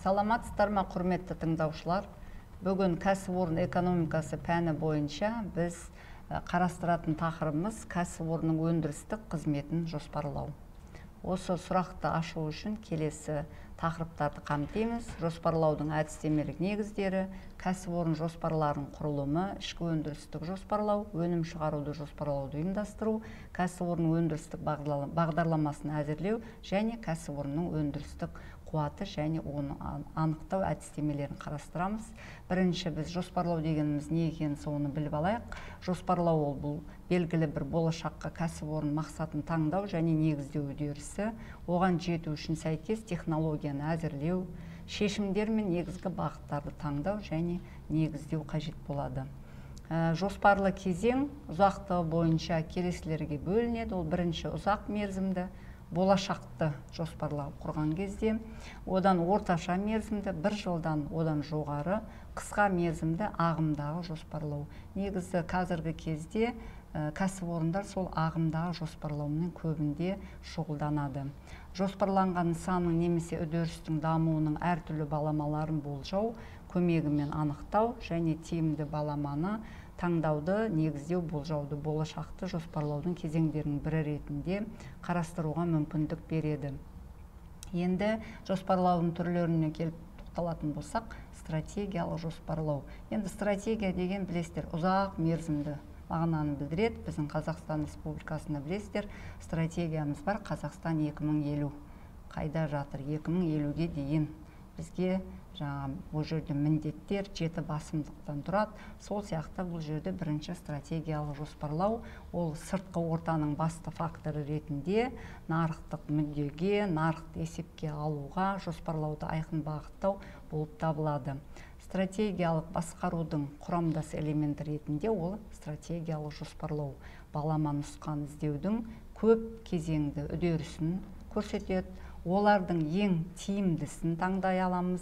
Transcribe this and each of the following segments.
Саламатсыздар ма, құрметті тыңдаушылар? Бүгін кәсіпорын экономикасы пәні бойынша біз қарастыратын тақырыбымыз кәсіпорынның өндірістік қызметін жоспарлау. Осы сұрақты ашу үшін келесі тақырыптарды қамтимыз: жоспарлаудың әдістемелік негіздері, кәсіпорын жоспарларының құрылымы, ішкі өндірістік жоспарлау, өнім шығаруды жоспарлауды ұйымдастыру, кәсіпорын өндірістік бағдарламасын әзірлеу және кәсіпорынның өндірістік қуаты және оны анықтау әдістемелерін қарастырамыз. Бірінші біз жоспарлау дегеніміз не екенін соны біліп алайық. Жоспарлау ол бұл белгілі бір болашаққа кәсіпорын мақсатын таңдау және негіздеу үдерісі, оған жету үшін сәйкес технологияны әзірлеу, шешімдер мен негізгі бағыттарды таңдау және негіздеу қажет болады. Жоспарлы кезең ұзақтығы бойынша келесілерге бөлінеді. Ол бірінші ұзақ мерзімді болашақты жоспарлау құрған кезде, одан орташа мерзімді бір жылдан одан жоғары, қысқа мерзімді ағымдағы жоспарлау. Негізі қазіргі кезде кәсіпорындар сол ағымдағы жоспарлаумен көбінде шұғылданады. Жоспарланған нысанның немесе үдерістің дамуының әртүрлі баламаларын болжау көмегімен анықтау және тиімді баламаны таңдауды негіздеу болжауды болашақты жоспарлаудың кезеңдерінің бірі ретінде қарастыруға мүмкіндік береді. Енді жоспарлаудың түрлеріне келіп тоқталатын болсақ, стратегиялық жоспарлау. Енді стратегия деген білесіздер, ұзақ мерзімді мағынаны білдіреді. Біздің Қазақстан Республикасында білесіздер, стратегиямыз бар, Қазақстан 2050. Қайда жатыр? 2050-ге дейін бізге жаңа бұл жерде міндеттер жеті басымдықтан тұрады. Сол сияқты бұл жерде бірінші стратегиялық жоспарлау ол сыртқы ортаның басты факторы ретінде нарықтық мүддеге, нарықты есепке алуға, жоспарлауды айқын бағыттау болып табылады. Стратегиялық басқарудың құрамдас элементі ретінде ол стратегиялық жоспарлау балама нұсқаны іздеудің көп кезеңді үдерісін көрсетеді. Олардың ең тиімдісін таңдай аламыз.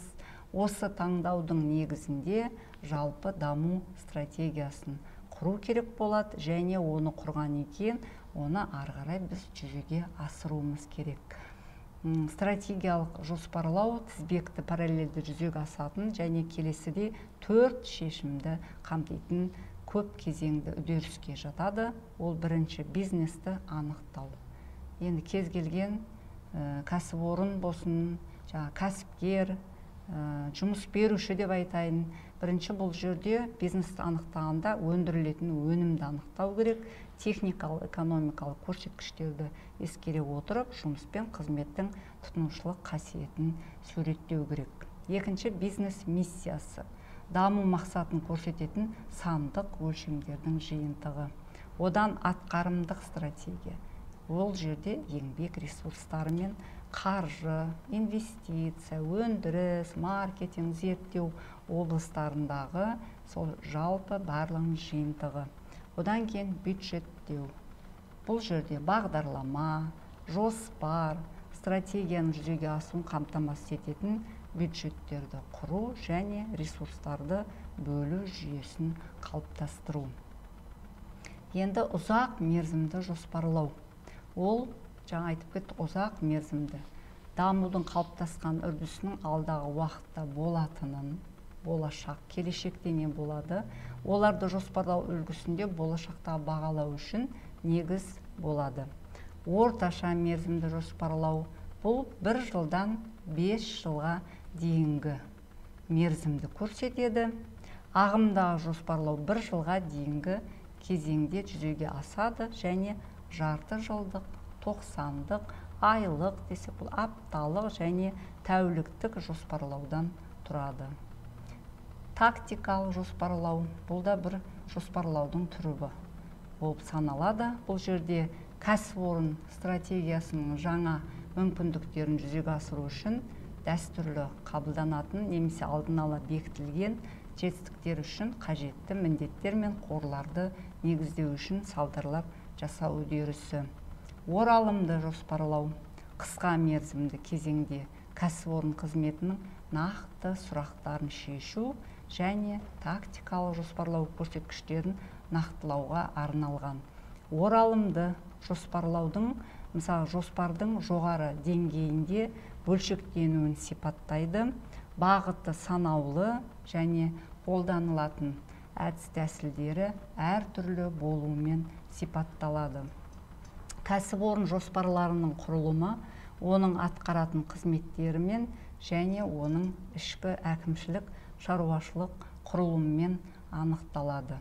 Осы таңдаудың негізінде жалпы даму стратегиясын құру керек болады және оны құрған екен, оны ары қарай біз жүзеге асыруымыз керек. Стратегиялық жоспарлау тізбекті параллельді жүзеге асатын және келесіде 4 шешімді қамтитын көп кезеңді үдеріске жатады. Ол бірінші бизнесті анықтау. Енді кез келген кәсіпорын болсын, жаңа кәсіпкер, жұмыс беруші деп айтайын, бірінші бұл жерде бизнесті анықтағанда өндірілетін өнімді анықтау керек, техникалық, экономикалық көрсеткіштерді ескере отырып, жұмыс пен қызметтің тұтынушылық қасиетін суреттеу керек. Екінші бизнес миссиясы, даму мақсатын көрсететін сандық өлшемдердің жиынтығы. Одан атқарымдық стратегия. Ол жерде еңбек ресурстары мен қаржы, инвестиция, өндіріс, маркетинг, зерттеу облыстарындағы сол жалпы барлығының жиынтығы. Одан кейін бюджеттеу. Бұл жерде бағдарлама, жоспар, стратегияның жүзеге асуын қамтамасыз ететін бюджеттерді құру және ресурстарды бөлу жүйесін қалыптастыру. Енді ұзақ мерзімді жоспарлау. Ол, жаңа айтып кеттік, ұзақ мерзімді дамудың қалыптасқан үрдісінің алдағы уақытта болатынын, болашақ, келешекте не болады, оларды жоспарлау үлгісінде болашақта бағалау үшін негіз болады. Орташа мерзімді жоспарлау бұл 1 жылдан 5 жылға дейінгі мерзімді көрсетеді. Ағымдағы жоспарлау 1 жылға дейінгі кезеңде жүзеге асады және жарты жылдық, тоқсандық, айлық десек бұл апталық және тәуліктік жоспарлаудан тұрады. Тактикалық жоспарлау бұл да бір жоспарлаудың түрі болып саналады. Бұл жерде кәсіпорын стратегиясының жаңа мүмкіндіктерін жүзеге асыру үшін дәстүрлі қабылданатын немесе алдын ала бекітілген жетістіктер үшін қажетті міндеттер мен қорларды негіздеу үшін салдарлар жасау үдерісі. Оралымды жоспарлау қысқа мерзімді кезеңде кәсіпорын қызметінің нақты сұрақтарын шешу және тактикалық жоспарлау көрсеткіштерін нақтылауға арналған. Оралымды жоспарлаудың, мысалы, жоспардың жоғары деңгейінде бөлшектенуін сипаттайды. Бағыты санаулы және қолданылатын әдіс тәсілдері әртүрлі болуымен сипатталады. Кәсіпорын жоспарларының құрылымы оның атқаратын қызметтерімен және оның ішкі әкімшілік шаруашылық құрылымымен анықталады.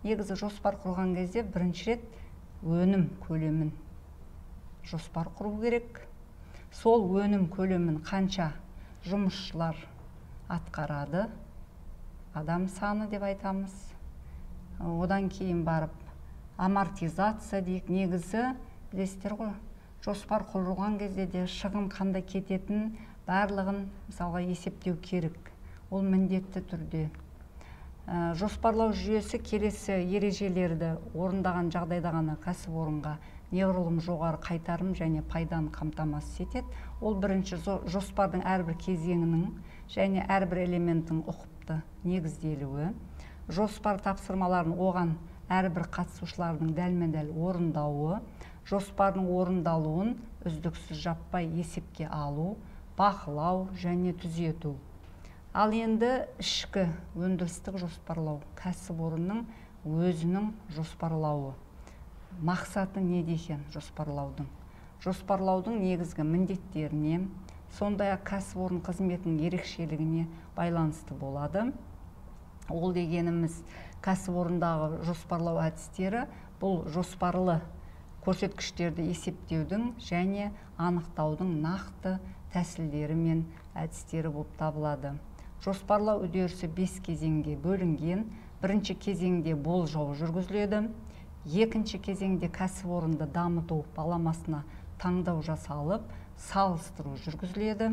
Негізі жоспар құрған кезде бірінші рет өнім көлемін жоспар құру керек. Сол өнім көлемін қанша жұмысшылар атқарады, адам саны деп айтамыз. Одан кейін барып амортизация дейік. Негізі білесіздер ғой, жоспар құрылған кезде де шығын қандай кететінін барлығын мысалға есептеу керек. Ол міндетті түрде. Жоспарлау жүйесі келесі ережелерді орындаған жағдайда ғана кәсіпорынға неғұрлым жоғары қайтарым және пайданы қамтамасыз етеді. Ол бірінші жоспардың әрбір кезеңінің және әрбір элементтің ұқыпты негізделуі, жоспар тапсырмаларын оған әрбір қатысушылардың дәлме-дәл орындауы, жоспардың орындалуын үздіксіз жаппай есепке алу, бақылау және түзету. Ал енді ішкі өндірістік жоспарлау, кәсіпорынның өзінің жоспарлауы. Мақсаты неде екен жоспарлаудың? Жоспарлаудың негізгі міндеттеріне, сондай-ақ кәсіпорын қызметінің ерекшелігіне байланысты болады. Ол дегеніміз кәсіпорындағы жоспарлау әдістері бұл жоспарлы көрсеткіштерді есептеудің және анықтаудың нақты тәсілдері мен әдістері болып табылады. Жоспарлау үдерісі 5 кезеңге бөлінген. Бірінші кезеңде болжау жүргізіледі. Екінші кезеңде кәсіпорынды дамыту баламасына таңдау жасалып, салыстыру жүргізіледі.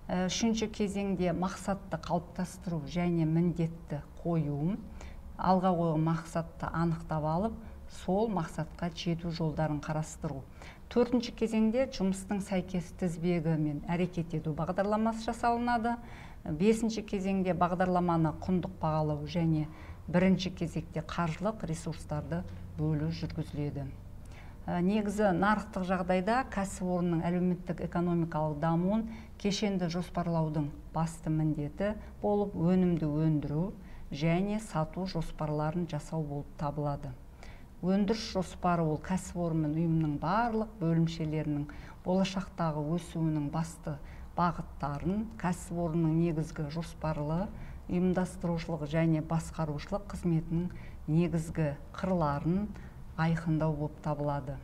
Үшінші кезеңде мақсатты қалыптастыру және міндетті қою. Алға қойған мақсатты анықтап алып, сол мақсатқа жету жолдарын қарастыру. Төртінші кезеңде жұмыстың сәйкес тізбегі мен әрекет ету бағдарламасы жасалынады. Бесінші кезеңде бағдарламаны құндық бағалау және бірінші кезекте қаржылық ресурстарды бөлу жүргізіледі. Негізі нарықтық жағдайда кәсіпорынның әлеуметтік экономикалық дамуын кешенді жоспарлаудың басты міндеті болып өнімді өндіру және сату жоспарларын жасау болып табылады. Өндіріс жоспары ол кәсіпорын мен ұйымның барлық бөлімшелерінің болашақтағы өсуінің басты бағыттарын, кәсіпорынның негізгі жоспарлы, ұйымдастырушылық және басқарушылық қызметінің негізгі қырларын айқындау болып табылады.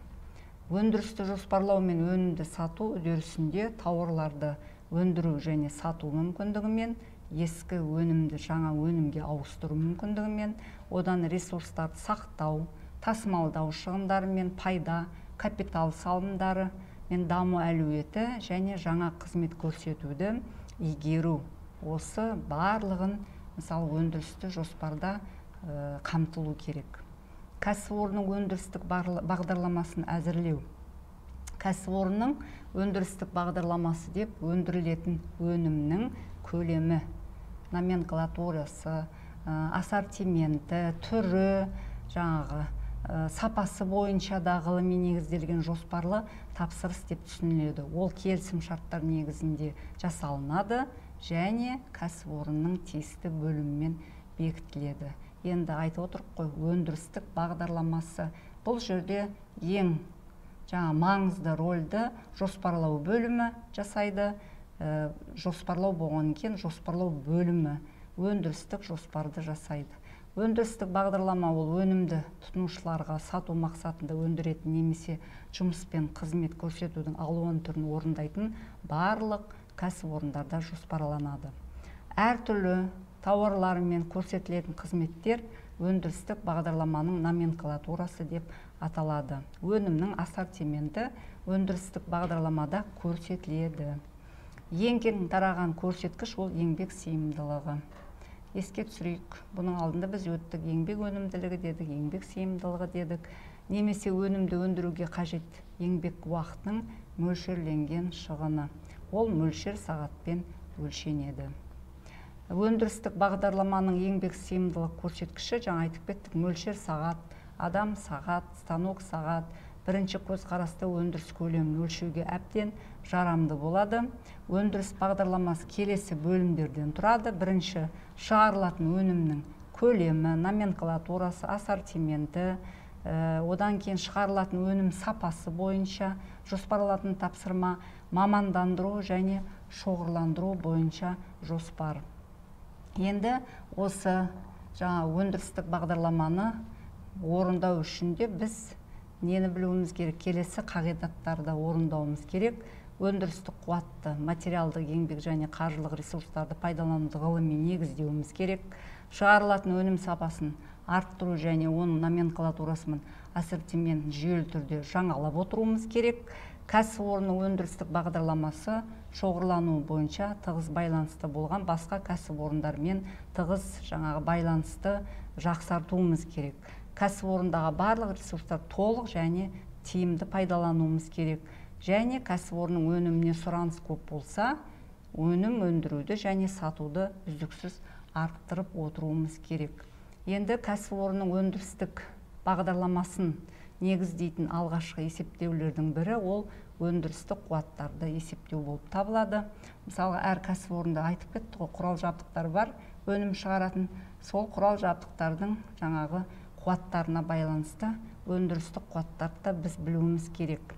Өндірісті жоспарлау мен өнімді сату үдерісінде тауарларды өндіру және сату мүмкіндігімен, ескі өнімді жаңа өнімге ауыстыру мүмкіндігімен, одан ресурстарды сақтау, тасымалдау шығындары мен пайда, капитал салымдары мен даму әлеуеті және жаңа қызмет көрсетуді игеру. Осы барлығын, мысалы, өндірісті жоспарда қамтылу керек. Кәсіпорынның өндірістік бағдарламасын әзірлеу. Кәсіпорынның өндірістік бағдарламасы деп өндірілетін өнімнің көлемі, номенклатурасы, ассортименті, түрі, жаңағы сапасы бойынша да ғылыми негізделген жоспарлы тапсырыс деп түсініледі. Ол келісім шарттар негізінде жасалынады және кәсіпорынның тиісті бөлімімен бекітіледі. Енді айтып отырық қой, өндірістік бағдарламасы. Бұл жерде ең жаңа маңызды рөлді жоспарлау бөлімі жасайды. Жоспарлау болғаннан кейін жоспарлау бөлімі өндірістік жоспарды жасайды. Өндірістік бағдарлама ол өнімді тұтынушыларға сату мақсатында өндіретін немесе жұмыс пен қызмет көрсетудің алуан түрін орындайтын барлық кәсіпорындарда жоспарланады. Әртүрлі тауарлар мен көрсетілетін қызметтер өндірістік бағдарламаның номенклатурасы деп аталады. Өнімнің ассортименті өндірістік бағдарламада көрсетіледі. Ең кең тараған көрсеткіш ол еңбек сыйымдылығы. Еске түсірейік, бұның алдында біз өттік, еңбек өнімділігі дедік, еңбек сыйымдылығы дедік, немесе өнімді өндіруге қажет еңбек уақытының мөлшерленген шығыны. Ол мөлшер сағатпен өлшенеді. Өндірістік бағдарламаның еңбек сыйымдылық көрсеткіші, жаңа айтып кеттік, мөлшер сағат, адам сағат, станок сағат, Бірінші көзқараста өндіріс көлемін өлшеуге әбден жарамды болады. Өндіріс бағдарламасы келесі бөлімдерден тұрады. Бірінші, шығарылатын өнімнің көлемі, номенклатурасы, ассортименті, одан кейін шығарылатын өнім сапасы бойынша жоспарланатын тапсырма, мамандандыру және шоғырландыру бойынша жоспар. Енді осы жаңа өндірістік бағдарламаны орындау үшін де біз нені білуіміз керек? Келесі қағидаттарды орындауымыз керек. Өндірістік қуатты, материалдық, еңбек және қаржылық ресурстарды пайдалануды ғылыми негіздеуіміз керек. Шығарылатын өнім сапасын арттыру және оның номенклатурасы мен ассортиментін жүйелі түрде жаңалап отыруымыз керек. Кәсіпорынның өндірістік бағдарламасы шоғырлануы бойынша тығыз байланыста болған басқа кәсіпорындармен тығыз жаңағы байланысты жақсартуымыз керек. Кәсіпорындағы барлық ресурстар толық және тиімді пайдалануымыз керек. Және кәсіпорынның өніміне сұраныс көп болса, өнім өндіруді және сатуды үздіксіз арттырып отыруымыз керек. Енді кәсіпорынның өндірістік бағдарламасын негіздейтін алғашқы есептеулердің бірі ол өндірістік қуаттарды есептеу болып табылады. Мысалға, әр кәсіпорында айтып кетті ғой, құрал жабдықтар бар, өнім шығаратын, сол құрал жабдықтардың жаңағы қуаттарына байланысты өндірістік қуаттарды да біз білуіміз керек.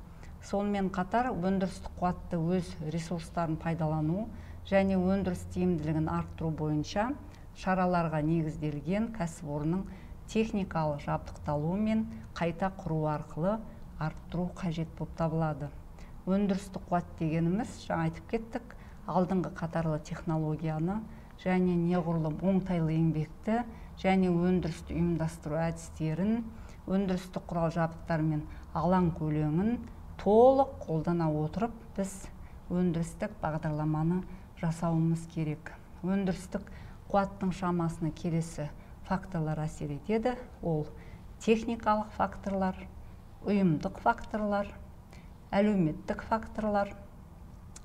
Сонымен қатар өндірістік қуатты өз ресурстарын пайдалану және өндіріс тиімділігін арттыру бойынша шараларға негізделген кәсіпорынның техникалық жабдықталуы мен қайта құру арқылы арттыру қажет болып табылады. Өндірістік қуат дегеніміз, жаңа айтып кеттік, алдыңғы қатарлы технологияны және неғұрлым оңтайлы еңбекті және өндірісті ұйымдастыру әдістерін, өндірістік құрал жабдықтар мен алаң көлемін толық қолдана отырып, біз өндірістік бағдарламаны жасауымыз керек. Өндірістік қуаттың шамасына келесі факторлар әсер етеді. Ол техникалық факторлар, ұйымдық факторлар, әлеуметтік факторлар.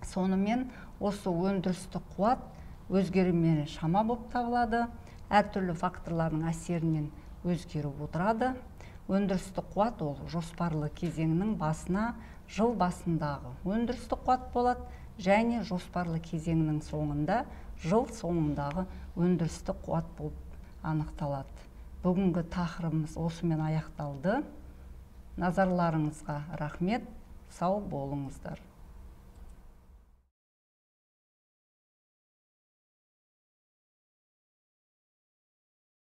Сонымен осы өндірістік қуат өзгермелі шама болып табылады. Әртүрлі факторлардың әсерінен өзгеріп отырады. Өндірістік қуат ол жоспарлы кезеңнің басына, жыл басындағы өндірістік қуат болады және жоспарлы кезеңнің соңында, жыл соңындағы өндірістік қуат болып анықталады. Бүгінгі тақырыбымыз осымен аяқталды. Назарларыңызға рахмет. Сау болыңыздар.